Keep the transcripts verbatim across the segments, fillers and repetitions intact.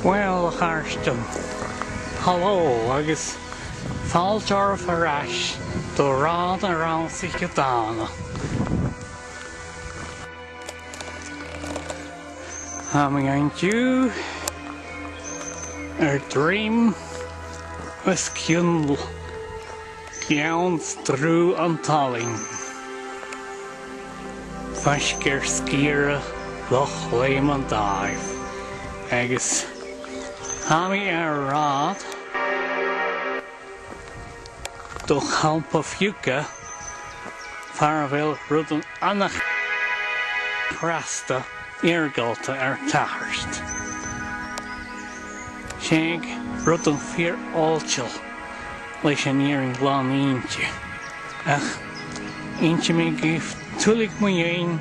Uill, a chàirdean, halò, agus fàilte oirbh air ais do Rathad nan Rannsaich Dàna. Tha mi an-diugh air druim os cionn Gleann Sruth an t-Allainn, faisg air sgìre Loch Laomainn Dàimh, agus tha mi air rathad do Champa Fiugha, far a bheil rudan an-chrasta iargalta air tachairt. 'S e rudan fìor fhàilteil leis an fhìrinn làn-innse, ach innsidh mi dhuibh tuilleadh mu dheidhinn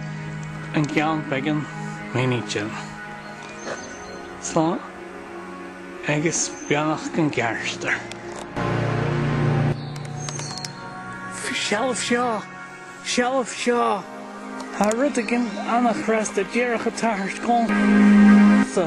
an ceann beagan mhionaidean. Slàn agus beannachd an ceartuair. Seallaibh seo! Seallaibh seo! Tha rudeigin an-chrasta dìreach a' tachairt dhòmhsa.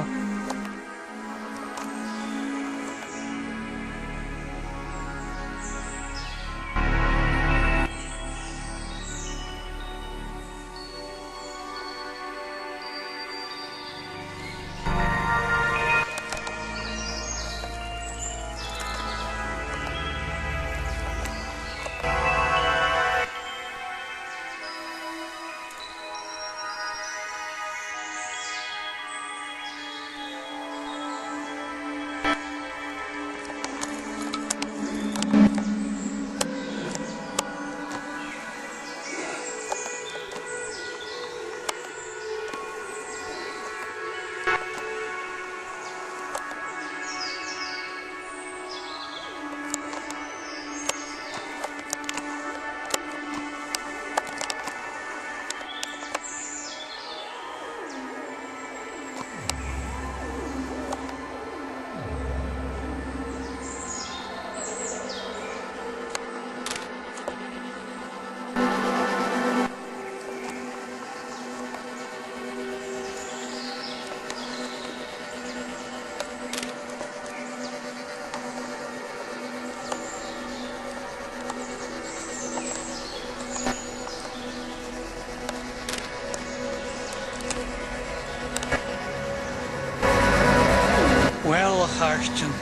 Uill, a chàirdean.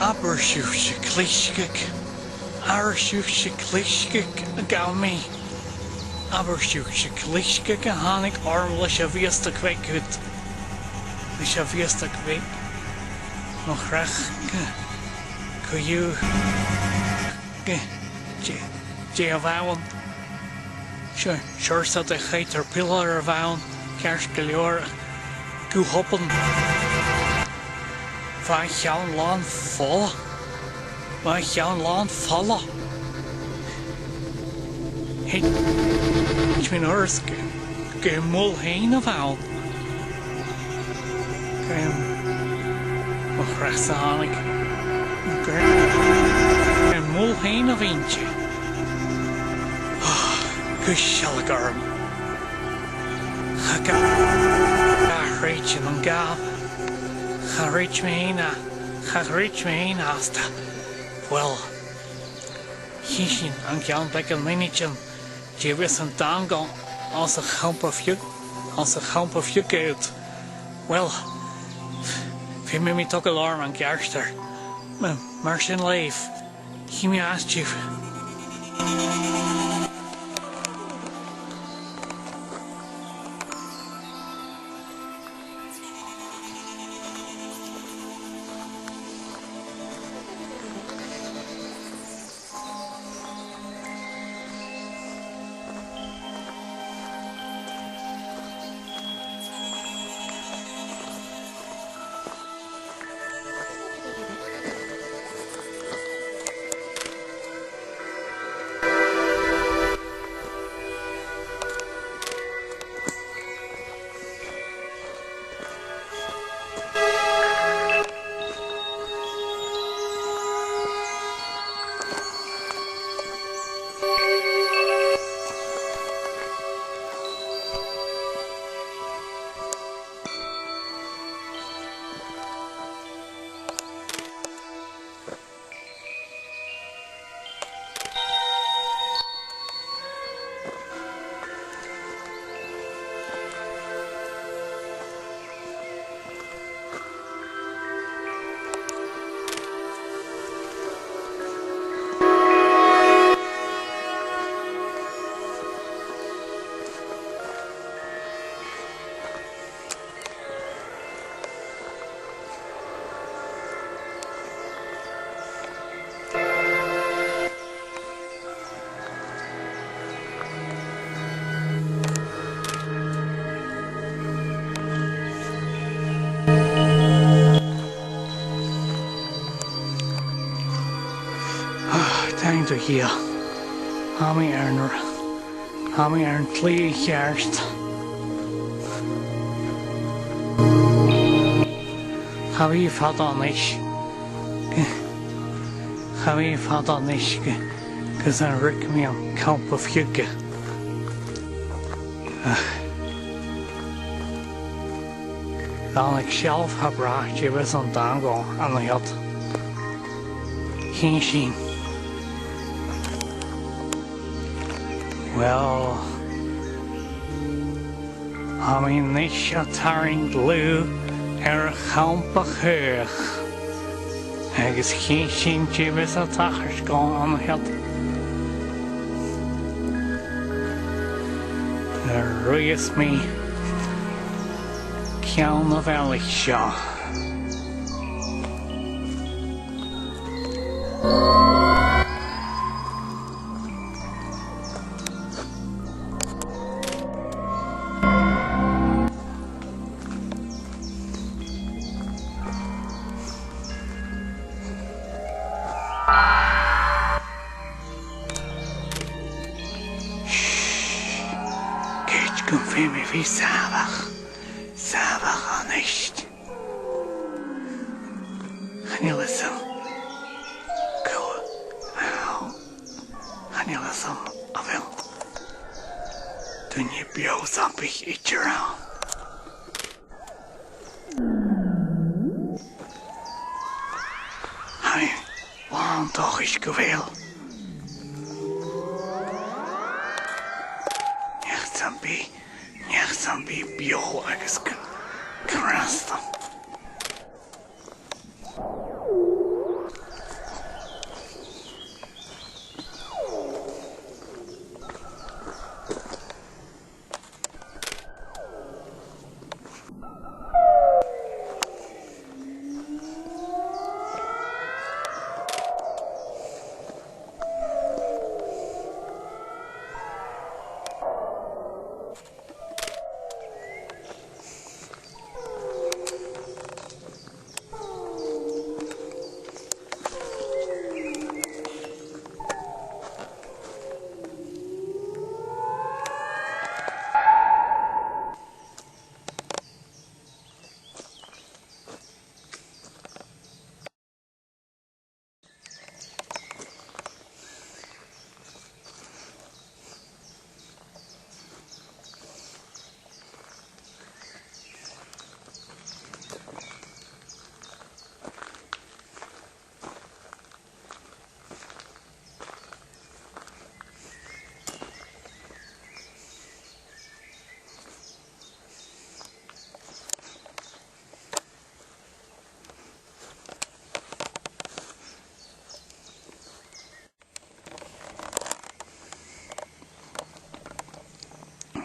Abair sibhse clisgeadh. Abair sibhse clisgeadh a ghabh mi. Abair sibhse clisgeadh a thàinig orm leis a' bhiastag bheag ud. Leis a' bhiastag bheag. Mo chreach. Co-dhiù. Dè, dè a bh' ann? Seo, seòrsa de chaterpillar a bh' ann, ceart gu leòr, gu h-obann. Bha a cheann làn fola. Bha a cheann làn fola. Thuig mi an uair sin gu, gu muil fhèin a bh' ann. Graham. Mo chreach-sa thàinig. Graham. Graham, muil fhèin a bh' innte. Ah, gu sealladh orm. Cha gabh, cha chreid mi an gabh. Cha chreid mi fhèin a, cha chreid mi fhèin asta. Uill, chì sinn an ceann beagan mhionaidean. Dè bhios an dàn anns a' champa fiugha, anns a' champa fiugha ud. Uill, feumaidh mi togail orm an ceartuair. Ma-, mar sin leibh, chì mi às a dh'aithghearr. Do Dhia. Tha mi air an, tha mi air an t-slighe cheart. Cha bhi fada a-nis. Cha bhi fada a-nis gu, gus an ruig mi an campa fiodha. Ach. Thàinig sealbh tha bràth dìreach san dàn dhomh an-siud. Chì sinn. Uill, tha mi a-nis a' tarraing dlùth air champa caoch. Agus chì sinn dè bhios a' tachairt dhomh an-siud. Ruitheas mi ceann a' bhealaich seo. Ged gum feum mi a bhith sàmhach, sàmhach a-nis. Chan eil fhios agam. Cò, ow. Chan eil fhios agam a bheil duine beò zombaich idir ann. Tha mi làn dòchais gu bheil. Neach zombie, neach zombie beò agus gu, gu rasta.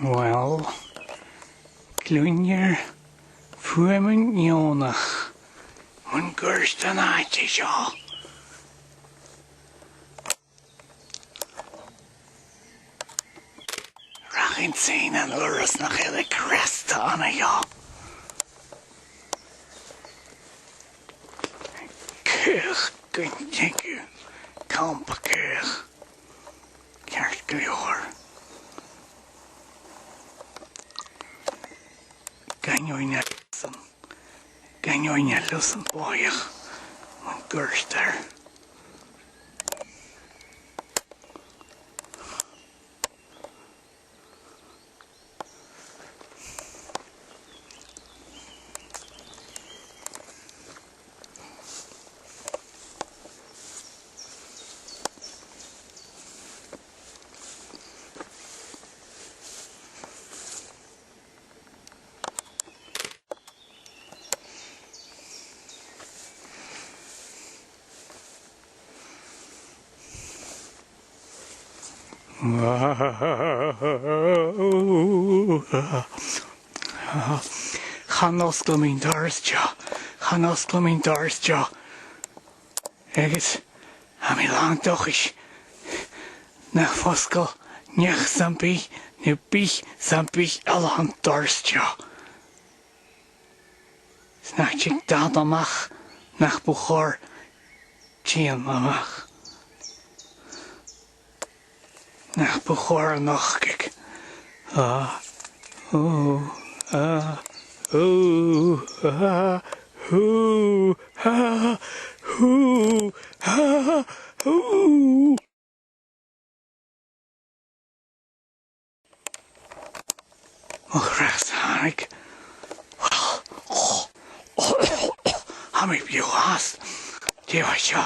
Uill, cluinnear fuaimean neònach mun cuairt an àite seo. Rachainn suas an uair sin nach eil e crasta an-seo. Caoch gun teagamh, campa caoch. Ceart gu leòr. Gun fhios agam, gun fhios agam bòidheach mun cuairt air. Chan fhosgail mi an doras seo. Chan fhosgail mi an doras seo. Agus tha mi làn dòchais nach fosgail neach zombie no bith zombie eile an doras seo. 'S nach tig dad a-mach nach bu chòir tighinn a-mach. Nach bu chòir a-nochd. Ah, ù, ah, ù, ah, ù, ah, ù, ah, ù. Mo chreach-sa thàinig. Tha mi beò fhathast. Dè bha seo?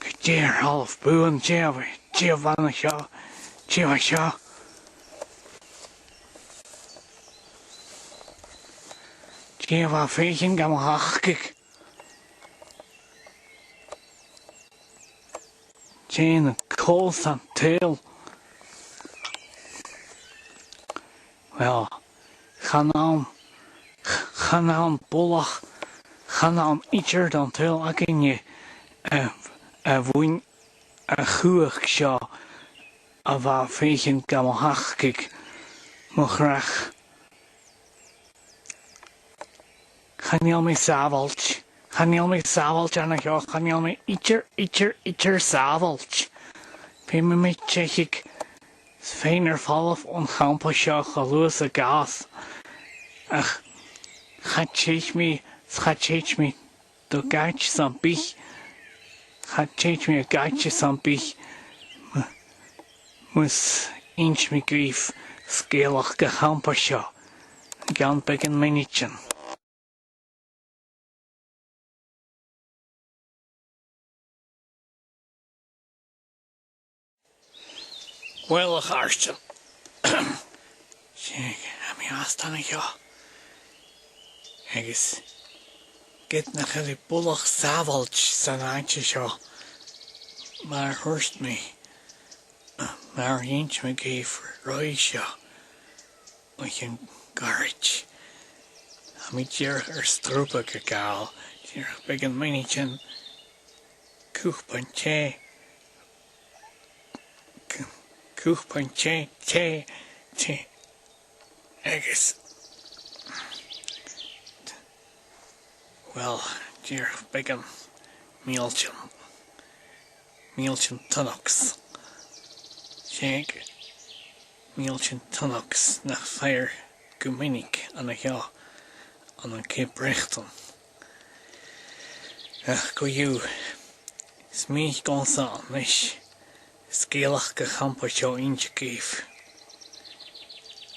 Gu dè an talamh buan, dè bha, dè bha an seo? Dè bha seo? Dè bha fhaicinn gam thacaig? Dè na còs an t-saoghail? Well, chan ann, chan ann buileach, chan ann idir don t-saoghal againne a, a bhuin a' chumhachd seo a bha fhaicinn gam thacaig, mo chreach. Chan eil mi sàbhailt. Chan eil mi sàbhailt an seo. Chan eil mi idir, idir, idir sàbhailt. Feumaidh mi teicheadh fhèin air falbh on champa seo cho luath 's a ghabhas. Ach cha tèid mi, cha tèid mi do dh'àite sam bith. Cha tèid mi a dh'àite sam bith. Mus innis mi dhuibh sgeulachd a' champa seo. Gun beagan mionaidean. Well, a chàirdean. 'S e, tha mi fhathast an seo. Agus ged nach eil e buileach sàbhailt san àite seo, mar a thuirt mi, mar a dh'innis mi dhuibh roimhe seo, o chionn ghoirid, tha mi dìreach air strùpag a ghabhail, dìreach beagan mionaidean, cupan tì, cu-, cupan tì, tì, tì, agus, well, dìreach beagan mìltean, mìltean tunnocks. 'S e mìltean tunnocks nach fhaighear gu minic an seo ann an Ceap Breatainn. Ach co-dhiù, 's mi dhòmhsa a-nis sgeulachd a' champa seo innse dhuibh.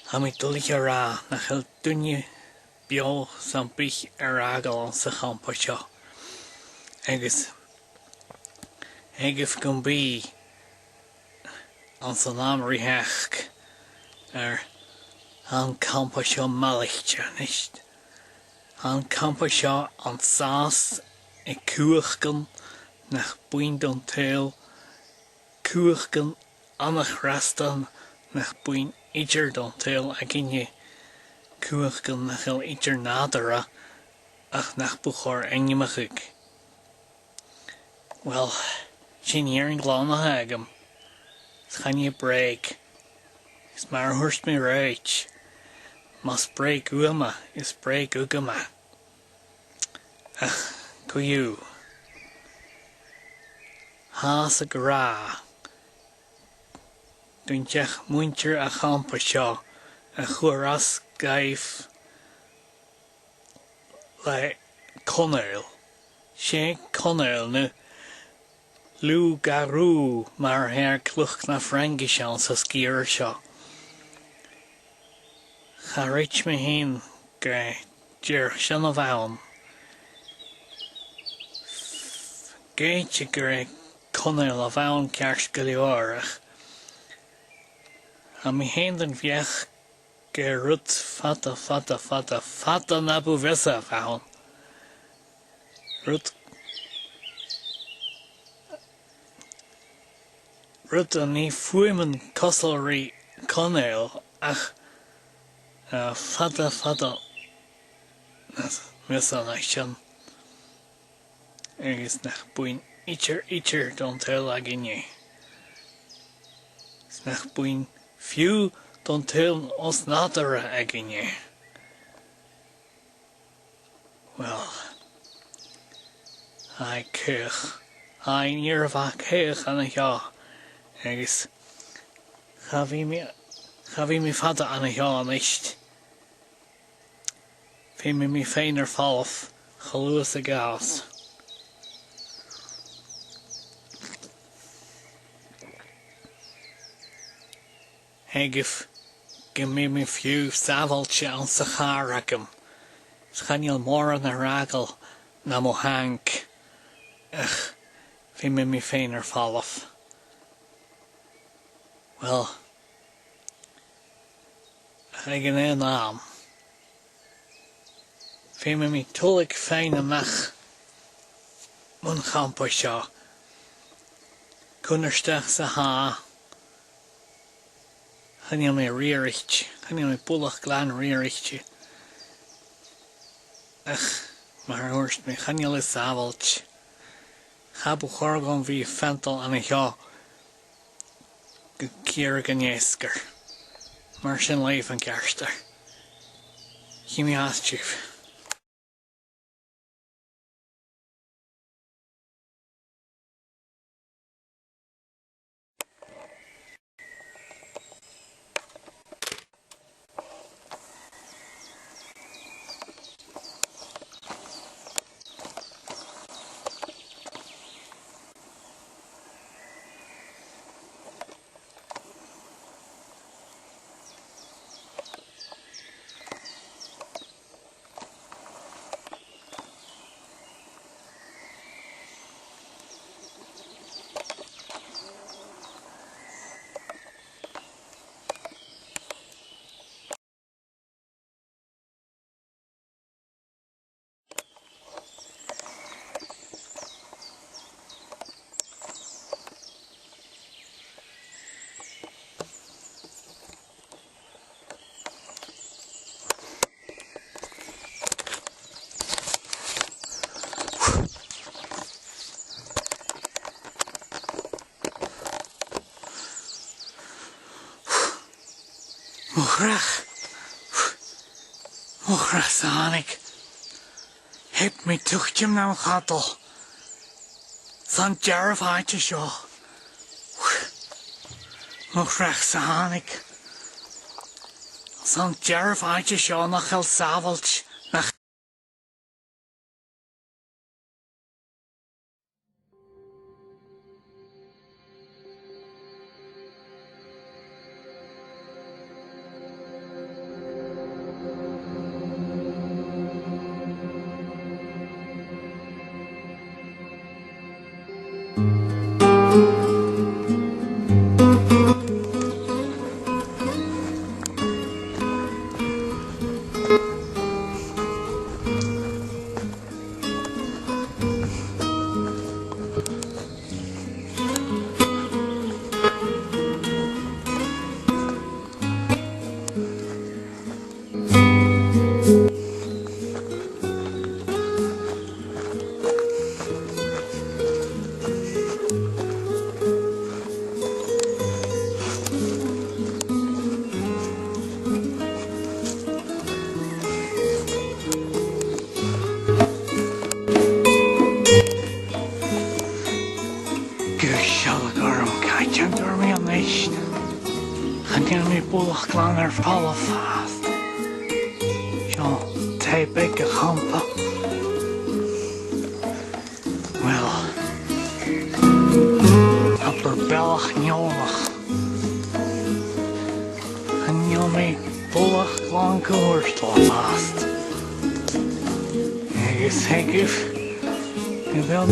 Tha mi duilich a ràdh nach eil duine beò sam bith air fhàgail anns a' champa seo. Agus, agus gum bi anns an àm ri theachd, air, tha an campa seo maillte a-nis. Tha an campa seo an sàs aig cumhachdan nach buin don t-saoghal, cumhachdan an-dràsta nach buin idir don t-saoghal againne, cumhachdan nach eil idir nàdarra ach nach bu chòir ainmeachadh. Well, sin e an gleann a th' agam. Is chan e brèig. Is mar a thuirt mi roimhe, mas breug thu mi, is breug thu mi. Ach, co-dhiù, thathas ag ràdh gun deach muinntir a' champa seo a chur às dhaibh le conail. 'S e conail no loup-garou mar a their luchd na Fraingise anns an sgìre seo. Cha chreid mi fhìn gur e dìreach sin a bh' ann. Dh'fhaodte gur e conail a bh' ann ceart gu leòr, ach tha mi fhìn den bheachd gur e rud fada, fada, fada, fada na bu mhiosa a bh' ann. Rud, rud a nì fuaimean cosúil ri conail ach, eh, fada, fada nas miosa na sin. Agus nach buin idir, idir don t-saoghal againne. Is nach buin fiù don t-saoghal os nàdarra againne. Well, tha e caoch. Tha e an-dràsta caoch an seo. Agus cha bhi mi, cha bhi mi fada an seo a-nis. Feumaidh mi faighinn air falbh cho luath 's a ghabhas. Theagamh gum bi mi fiù 's sàbhailte anns a' chàr agam. 'S chan eil mòran air fhàgail nam thanc, ach feumaidh mi faighinn air falbh. Uill, aig an aon àm, feumaidh mi tuilleadh faighinn a-mach mun champa seo. Cunnartach 's a tha, chan eil mi riaraichte, chan eil mi buileach glan riaraichte. Ach, mar a thuirt mi, chan eil e sàbhailte. Cha bu chòir dhomh bhith a' fantail an seo gu ciaradh an fheasgair. Mar sin leibh, an ceartuair. Chì mi às sibh. Mo chreach. Mo chreach-sa thàinig. Theab mi tuiteam nam chadal. 'S ann dearbh àite seo. Mo chreach-sa thàinig. 'S ann dearbh àite seo nach eil sàbhailte, nach Gu sealladh orm, càit an d' fhuair mi a-nis? Chan eil mi buileach glan air falbh fhathast. Seo taigh beag a' champa. Uill, abair bealach neònach. Chan eil mi buileach glan cumhachd fhathast. Agus theagamh gu bheil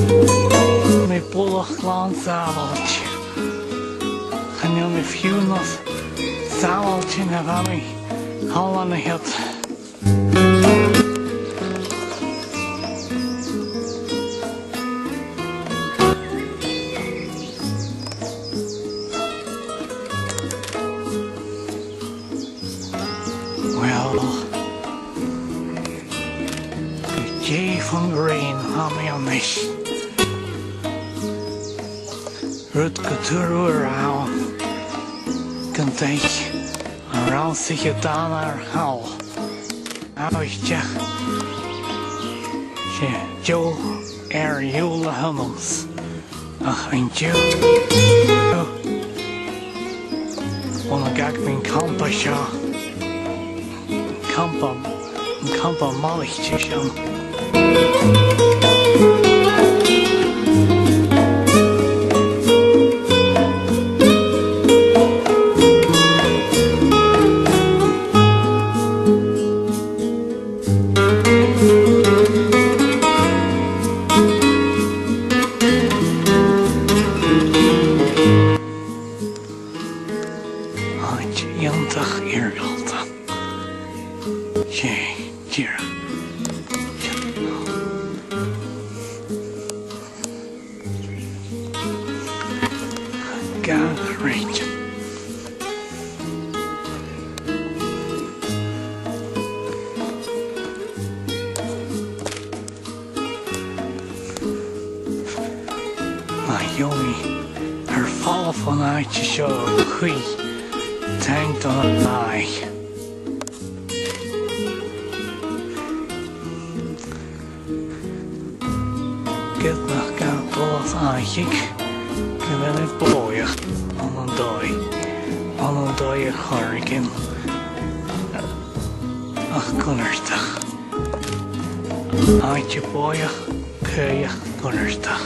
mi buileach glan sàbhailte. Chan eil mi fiù 's nas sàbhailte na bha mi thall an siud. Uill, gu dè fon ghrèin a tha mi a-nis? Rud gu tur ùr a th' ann, gun tèid an rannsaiche dàna air chall. Àbhaist, 's e deagh fhear-iolaire a th' annamsa. Ach an-diugh, Bhon a dh'fhàg mi an campa seo, campa, an campa malaidh seo. Àite iongantach iargalta. Seadh, dìreach. Gach rud. Tha mi air falbh bhon àite seo a-chaoidh, taing don Ath. Ged nach gabh dol às àicheadh, gu bheil e bòidheach ann an dòigh, ann an dòigh air choreigin, ach cunnartach. Àite bòidheach, caoidheach, cunnartach.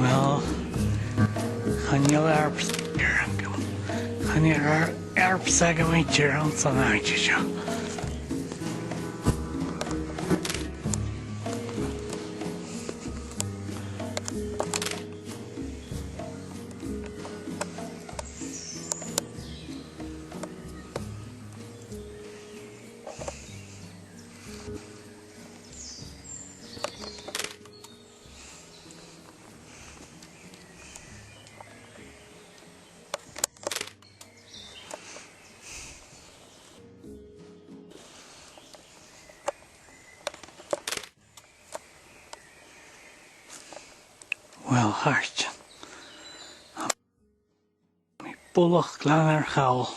Well, chan eil earbsa agam. Chan eil earbsa agam idir anns an àite seo. Well, a chàirdean. Tha mi buileach glan air chall.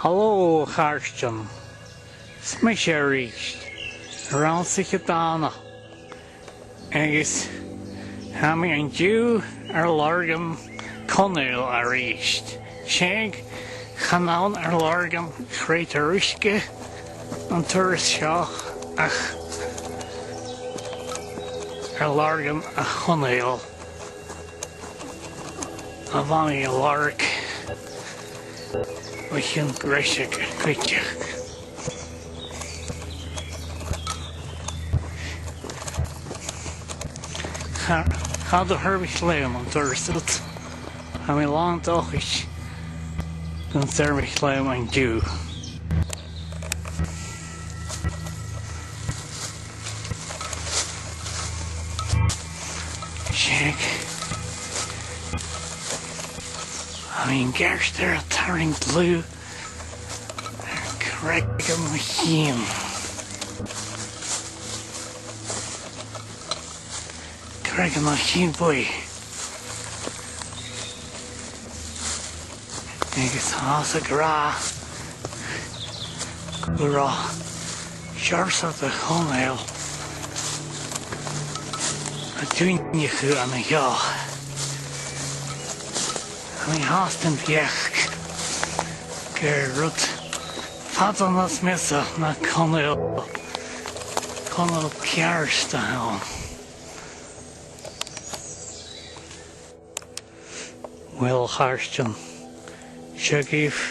Halò, a chàirdean. Is mise a-rithist, Rann Sìde Dàna. Agus tha mi an-diugh air lorg Chonail a-rithist. Seadh, chan ann air lorg creutair uisge an turas seo, ach air lorg a' chonail a bha mi a' lorg o chionn greiseag cuideachd. Cha, cha do shèr mi leam an turas ud. Tha mi làn dòchais gun do shèr mi leam an-diugh. an ceartuair a' tarraing dlùth air Creag an Chinn. Creag an Chinn Bhuidhe. Agus tha iad ag ràdh gu robh seòrsa de chonail a' tighinn an seo. Tha mi fhathast an dòchas gur e rud fada nas miosa na conail, conail ceart a th' ann. Uill, a chàirdean, seo agaibh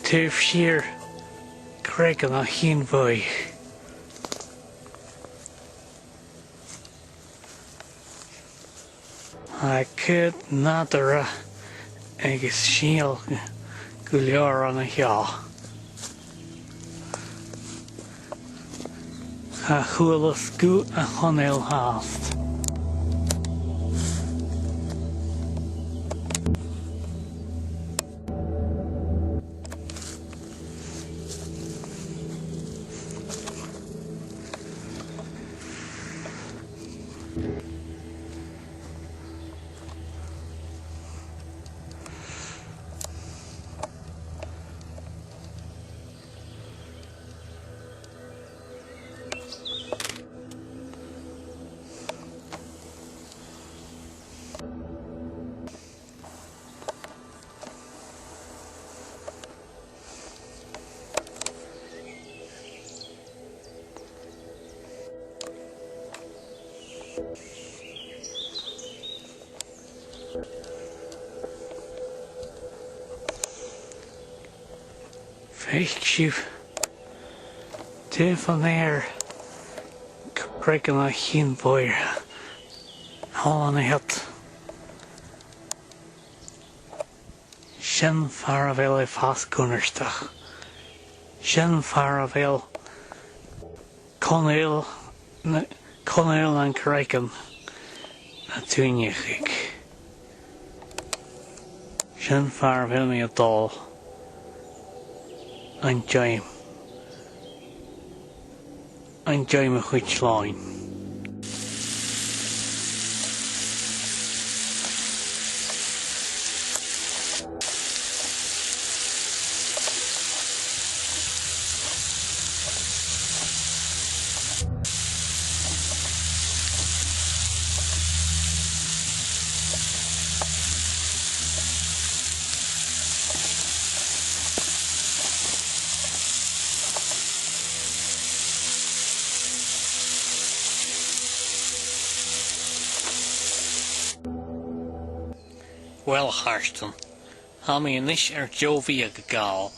taobh siar Creag an Chinn Bhuidhe. Tha e cho nàdarra agus sìtheil gu leòr an seo. Cha chualas guth a' chonail fhathast. Feuch sibh, taobh an ear Creag an Chinn Bhuidhe, thall an siud. Sin far a bheil e a' fàs cunnartach. Sin far a bheil conail na, conail nan creagan a' tighinn thuige. Sin far a bheil mi a' dol an dèidh, an dèidh mo chuid slàn. Uill, a chàirdean, tha mi a-nis air deagh bhiadh a ghabhail.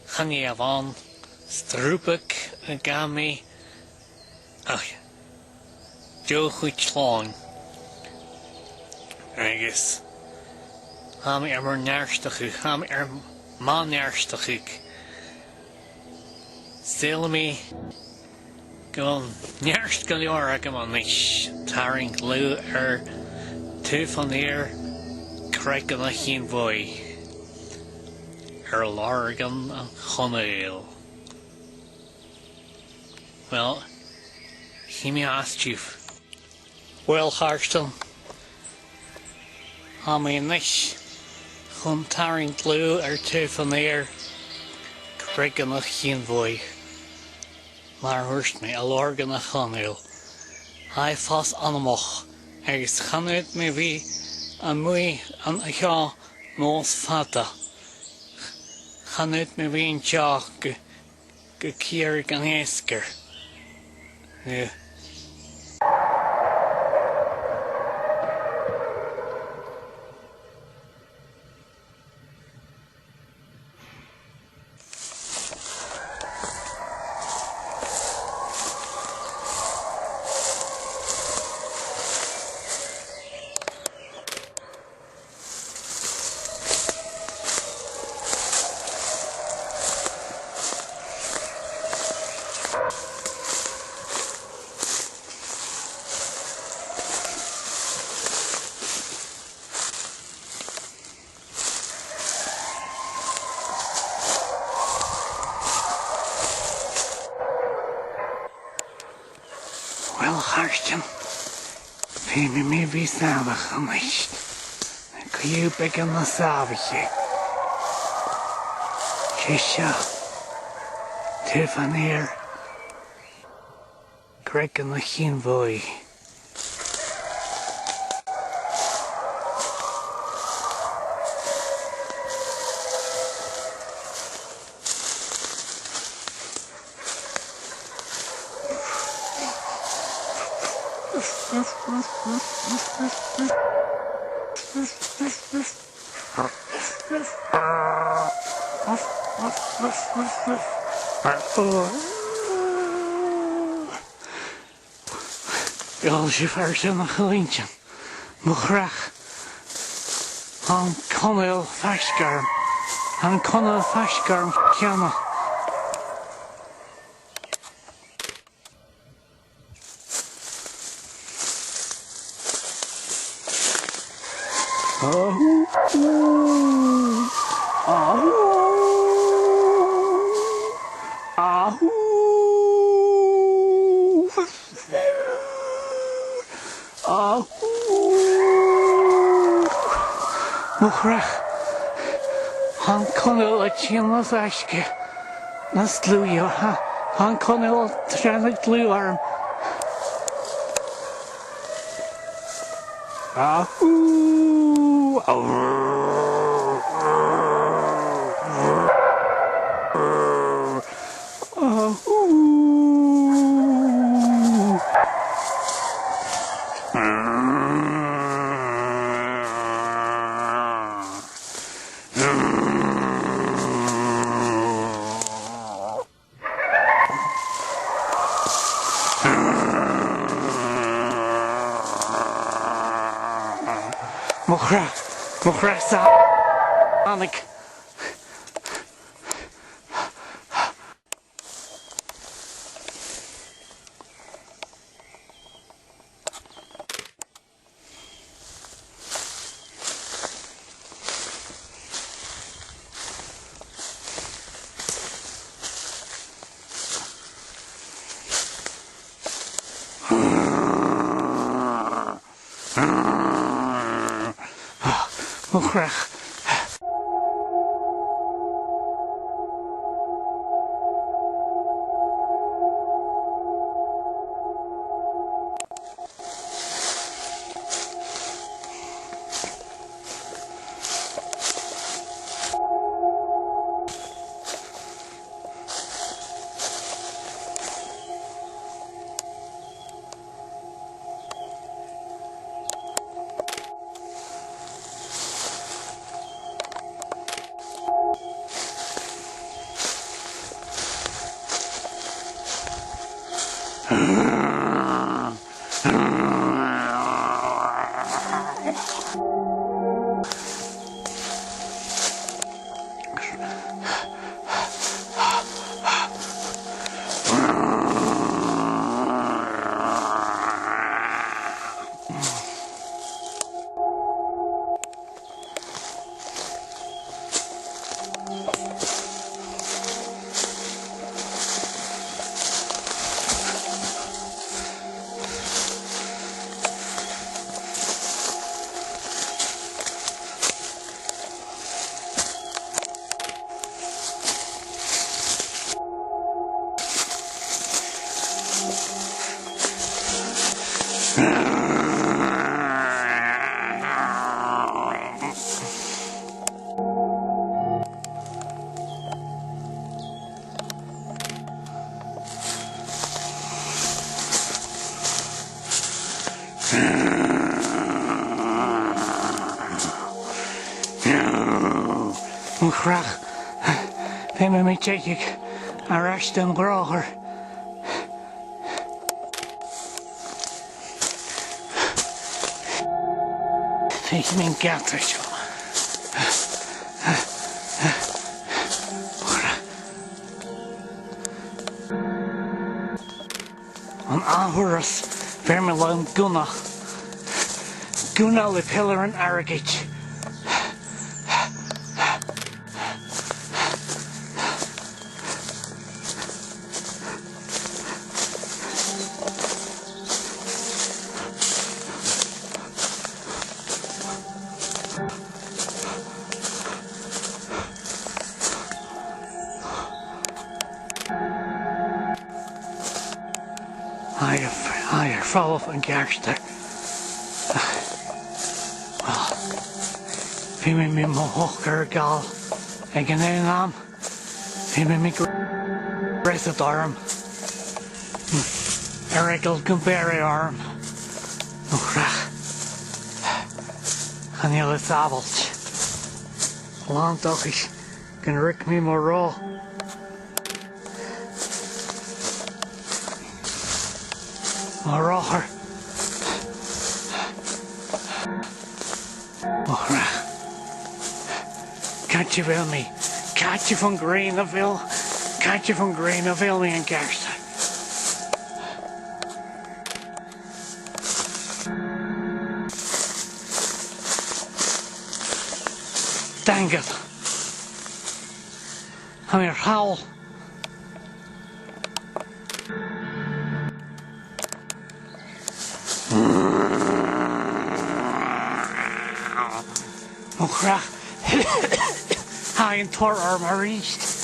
Chan e a-mhàin strùpag a ghabh mi, ach deagh chuid slàn. Agus tha mi air mo neartachadh, tha mi air m' neartachadh. Saoilidh mi gu bheil neart gu leòr agam a-nis, tarraing dlùth air taobh an ear Creag an Chinn Bhuidhe, air lorgan a' chonail. Uill, chì mi a-rithist sibh. Uill, a chàirdean, tha mi a-nis chun tarraing dlùth air taobh an ear Creag an Chinn Bhuidhe, mar a thuirt mi, air lorgan a' chonail. Tha e a' fàs anmoch, agus chan fhaod mi bhith a-muigh an seo mòran fhada. Chan fhaod mi bhith an seo gu gu ciaradh an fheasgair. Yeah. A chàirdean, feumaidh mi a bhith sàmhach a-nis. Cò aig a tha na sàmhach? 'S e seo. Taobh an ear. Creag na Cinn Bhuidhe. Dh'òl sibh air sin, a chlann. Mo chreach. Tha an conail faisg orm. Tha an conail faisg orm cheana. Ahú! Ahú! Ahú! Ahú! Mo chreach. Tha an conail a' tighinn nas fhaisge. Nas dlùithe, tha, tha an conail a' tighinn nas dlùithe orm. Ahú! Ahú! Mo chreach, mo chreach-sa thàinig. Mo chreach. Mo chreach, feumaidh mi teicheadh air ais dhan ghràdhar. Feuch mi an geata seo. An ath thuras, bheir mi leam gunna. Gunna le peilearan airgid. Tha e, tha e air falbh an ceartuair. Uill, bidh mi, mi mo shocair a' gabhail aig an aon àm. Bidh mi, mi gr-, greasad orm. Ar eagal gum b' fheàrr e orm. Mo chreach. Chan eil e sàbhailte. Làn dòchais gun ruig mi mo ròtha. Mo ròthair. Mo chreach. Càit a bheil mi? Càit fon ghrèin a bheil, càit fon ghrèin a bheil mi an ceartuair? Dang it. Tha mi air chall. Mo chreach. Tha an tòrr orm a-rithist.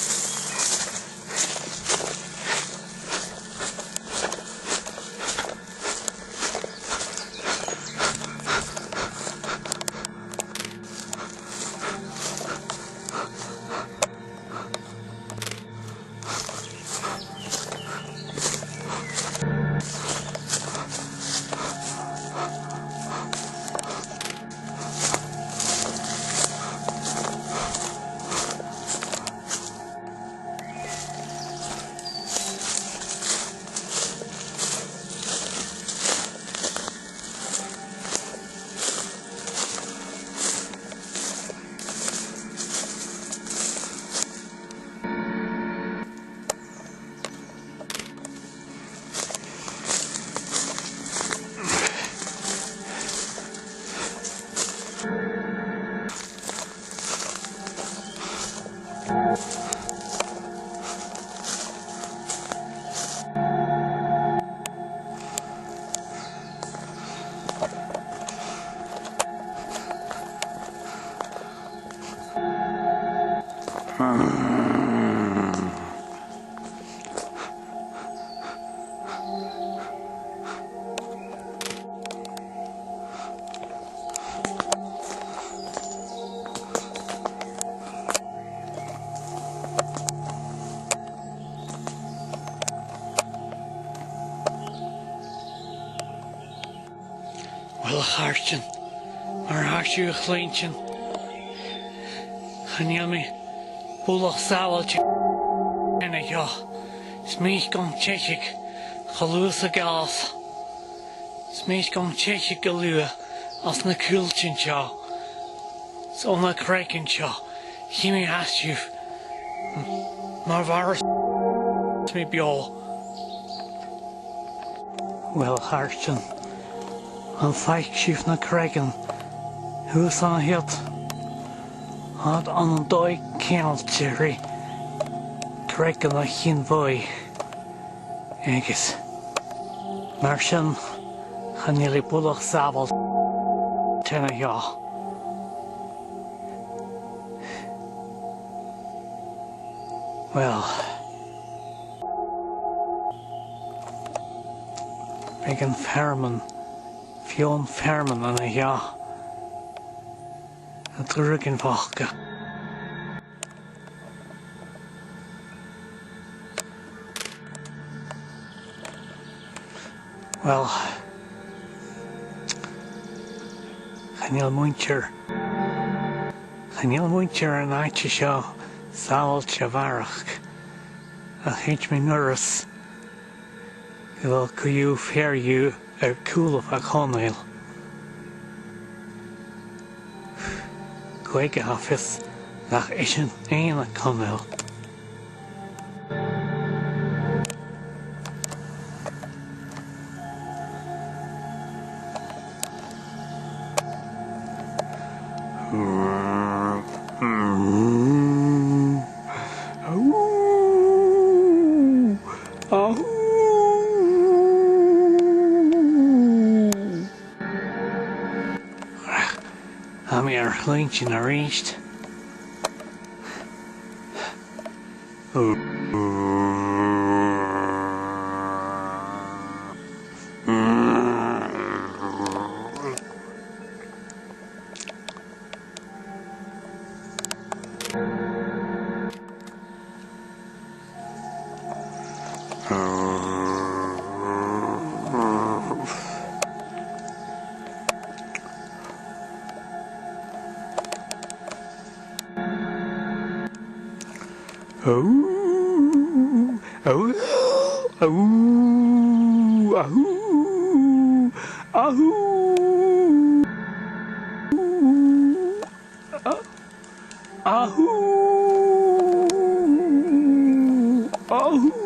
Uill, a chàirdean, mar a tha sibh a' cluinntinn, chan eil mi buileach sàbhailte an seo. Is mise gam theicheadh cho luath 's a ghabhas. Is mise gam theicheadh gu luath às na cuailtean seo, 's o na creagan seo. Chì mi às sibh, mar a bheir mi beò. Uill, a chàirdean, am faic sibh na creagan shuas an siud? Tha iad ann an dòigh ceangailte ri creagan a' chinn bhuidhe. Agus mar sin, chan eil i buileach sàbhailte an seo. Uill, bidh am fearman, feadhainn fearman an seo, a' druigeadh fhathast. Uill, chan eil muinntir, chan eil muinntir an àite seo sàbhailte a bharrachd, ach thèid mi an uair sin gu bheil co-dhiù fear dhiubh air cùlaibh a' Chonaill. Cò aige tha fios nach esan fhèin a' Chonaill. Tha mi air cluinntinn a-rithist. Au, au, au, au, au. Ahú! Ahú! Ahú!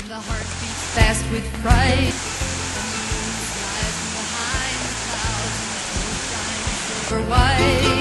The heart beats fast with fright. The moon slides from behind the clouds, and the snow shines silver white.